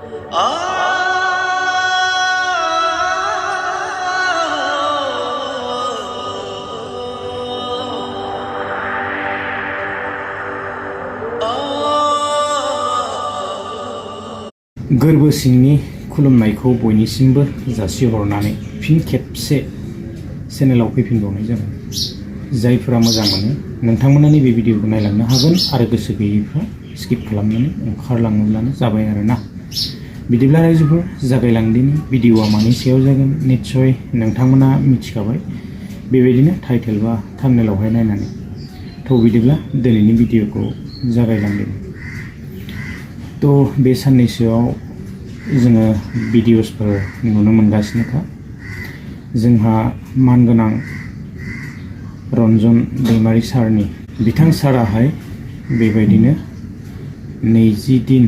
गोरबो सिंनि खुलुमनायखौ बयनिसिमबो जासिहरनानै फिन खेबसे चेनेलाव फैफिनबावनाय जाबाय। जायफोरा मोजां मोनो नोंथांमोना नैबे भिडिअखौ नायलांनो हागोन आरो गोसो गैयैफ्रा स्किप खालामनानै ओंखारलाङोब्लानो जाबाय आरोना। बिदिब्ला रायजोफोर जागायलांदिनि भिडिअआ मानि सायाव जागोन निस्सय नोंथांमोना मिथिखाबाय बेबायदिनो टाइटेल बा थाम्बनेलावहाय नायनानै। थ' बिदिब्ला दिनैनि भिडिअखौ जागायलांदिनि। थ' बे साननैसोआव जोङो भिडिअसफोर नुनो मोनगासिनोखा। जोंहा मानगोनां रन्जन दैमारि सारनि बिथां साराहाय बेबायदिनो 20 दिन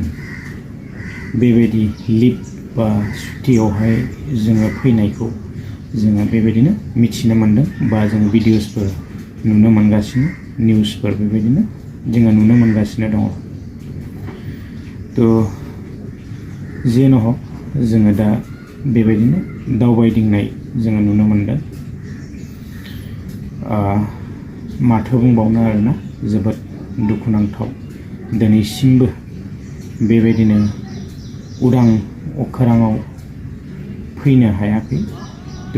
बेबायदि लिभ बा सुटियावहाय जोङो फैनायखौ जोङो बेबायदिनो मिथिनो मोनदों बा जोङो भिडिअसफोर नुनो मोनगासिनो, निउसफोर बेबायदिनो जोङो नुनो मोनगासिनो दङ। थ' जेन' हक जोङो दा बेबायदिनो दावबायदिंनाय जोङो नुनो मोनदों। माथो बुंबावनो आरोना, जोबोद दुखुनांथाव दिनैसिमबो बेबायदिनो उदां अख्राङाव फैनो हायाखै। थ'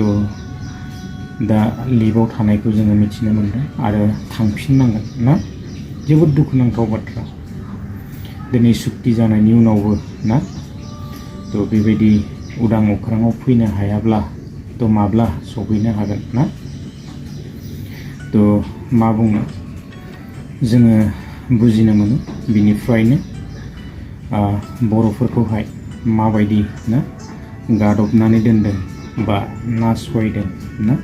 दा लिभआव थानायखौ जोङो मिथिनो मोनदों आरो थांफिननांगोन ना, जोबोद दुखुनांथाव बाथ्रा। दिनै सुक्ति जानायनि उनावबो ना, थ' बेबायदि उदां अख्राङाव फैनो हायाब्ला थ' माब्ला सफैनो हागोन ना। थ' मा बुंनो, जोङो बुजिनो मोनो बिनिफ्रायनो बर'फोरखौहाय माबायदि ना गादबनानै दोनदों बा नासयदों ना।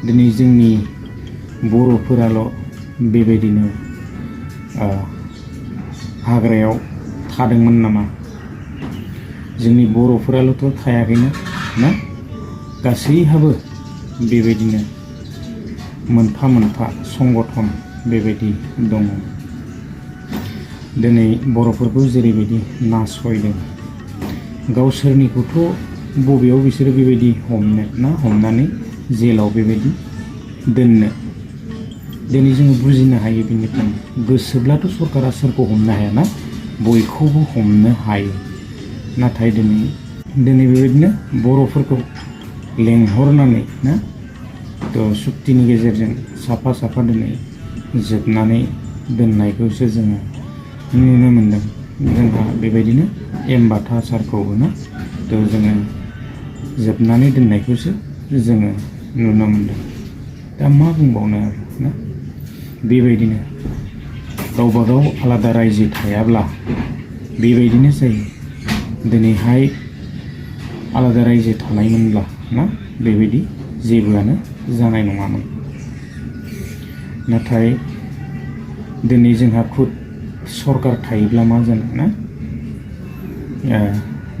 दिनै जोंनि बर'फोराल' बेबायदिनो हाग्रायाव थादोंमोन नामा? जोंनि बर'फोराल'थ' थायाखैना ना, गासैहाबो बेबायदिनो मोनफा मोनफा संगठन बेबायदि दङ। दिनै बर'फोरखौ जेरैबायदि नासयदों, गावसोरनिखौथ' बबेयाव बिसोरो बेबायदि हमनो ना, हमनानै जेलाव बेबायदि दोननो। दिनै जोङो बुजिनो हायो बेनिफ्रायनो, गोसोब्लाथ' सरकारा सोरखौ हमनो हायाना, बयखौबो हमनो हायो। नाथाय दिनै बेबायदिनो बर'फोरखौ लेंहरनानै ना, थ' सुक्तिनि गेजेरजों साफा साफा दिनै जोबनानै दोननायखौसो जोङो नुनो मोनदों। जोंहा बेबायदिनो एमबाथा सारखौबो ना, थ' जोङो जोबनानै दोननायखौसो जोङो नुनो मोनदों। दा मा बुंबावनो आरो ना, बेबायदिनो गावबागाव आलादा रायजो थायाब्ला बेबायदिनो जायो। दिनैहाय आलादा रायजो थानायमोनब्ला ना, बेबायदि जेबोआनो जानाय नङामोन। नाथाय दिनै जोंहा खुद सरकार थायोब्ला मा जानो ना,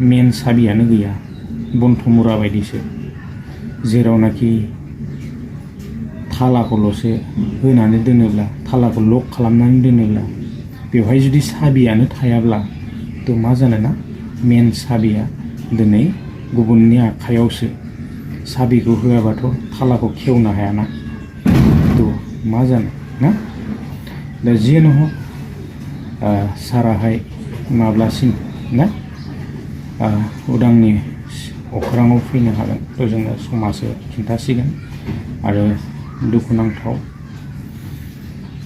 मेन साबियानो गैया, बन्थमुरा बायदिसो, जेरावनाखि थालाखौल'सो होनानै दोनोब्ला, थालाखौ लक खालामनानै दोनोब्ला बेवहाय जुदि साबियानो थायाब्ला थ' मा जानो ना, मेन साबिया दिनै गुबुननि आखायावसो। साबिखौ होआबाथ' थालाखौ खेवनो हायाना, थ' मा जानो ना। दा जियानो हक साराहाय माब्लासिम ना उदांनि अख्राङाव फैनो हागोन थ' जोङो समासो खिन्थासिगोन। आरो दुखुनांथाव,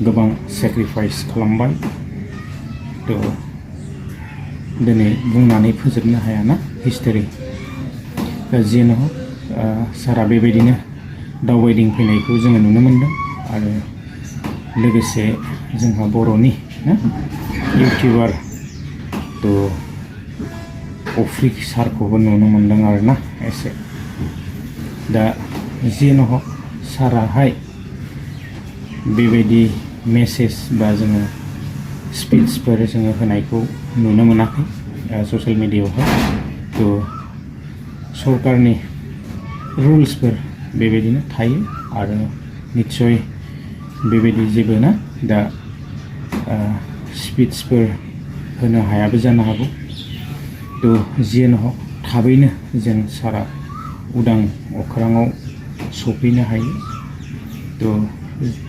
गोबां सेक्रिफाइस खालामबाय, थ' दिनै बुंनानै फोजोबनो हायाना हिस्ट'रि। दा जियानो हक सारा बेबायदिनो दावबायदिंफैनायखौ जोङो नुनो मोनदों। आरो लोगोसे जोंहा बर'नि ना इउटिउबार थ' अफ्रिक सारखौबो नुनो मोनदों आरोना एसे। दा जियानो हक साराहाय बेबायदि मेसेज बा जोङो स्पिचफोर जोङो होनायखौ नुनो मोनाखै ससियेल मिडियायावहाय। थ' सरकारनि रुल्सफोर बेबायदिनो थायो आरो निस्सय बेबायदि जेबो ना दा स्पिचफोर होनो हायाबो जानो हागौ। थ' जियानो हक थाबैनो जों सारा उदां अख्राङाव सफैनो हायो। थ'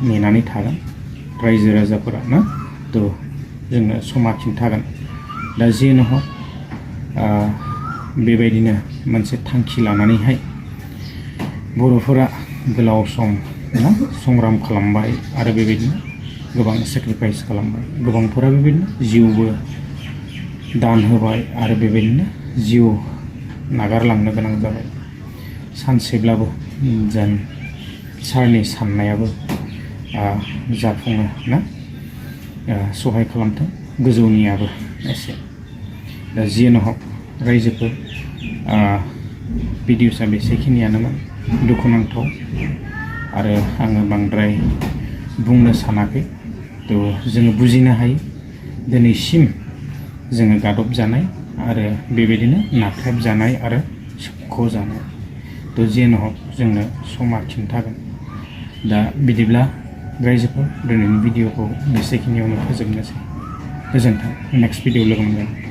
नेनानै थागोन रायजो राजाफोरा ना। थ' जोंनो समा खिन्थागोन। दा जियानो हक बेबायदिनो मोनसे थांखि लानानैहाय बर'फोरा गोलाव सम ना संग्राम खालामबाय आरो बेबायदिनो गोबां सेक्रिफाइस खालामबाय। गोबांफोरा बेबायदिनो जिउबो दान होबाय आरो बेबायदिनो जिउ नागारलांनो गोनां जाबाय। सानसेब्लाबो जेन सारनि साननायाबो जाफुङो ना सहाय खालामथों गोजौनियाबो एसे। दा जियानो हक रायजोफोर भिडिअ'सा बेसेखिनियानोमोन। दुखुनांथाव आरो आङो बांद्राय बुंनो सानाखै। थ' जोङो बुजिनो हायो दिनैसिम जोङो गादब जानाय आरो बेबायदिनो नाख्रेबजानाय आरो सोबख'जानाय। थ' जियानो हक जोंनो समा खिन्थागोन। दा बिदिब्ला रायजोफोर दिनैनि भिडिअ'खौ बेसेखिनियावनो फोजोबनोसै। गोजोन्थों। नेक्स्ट भिडिअ लोगो मोनगोन।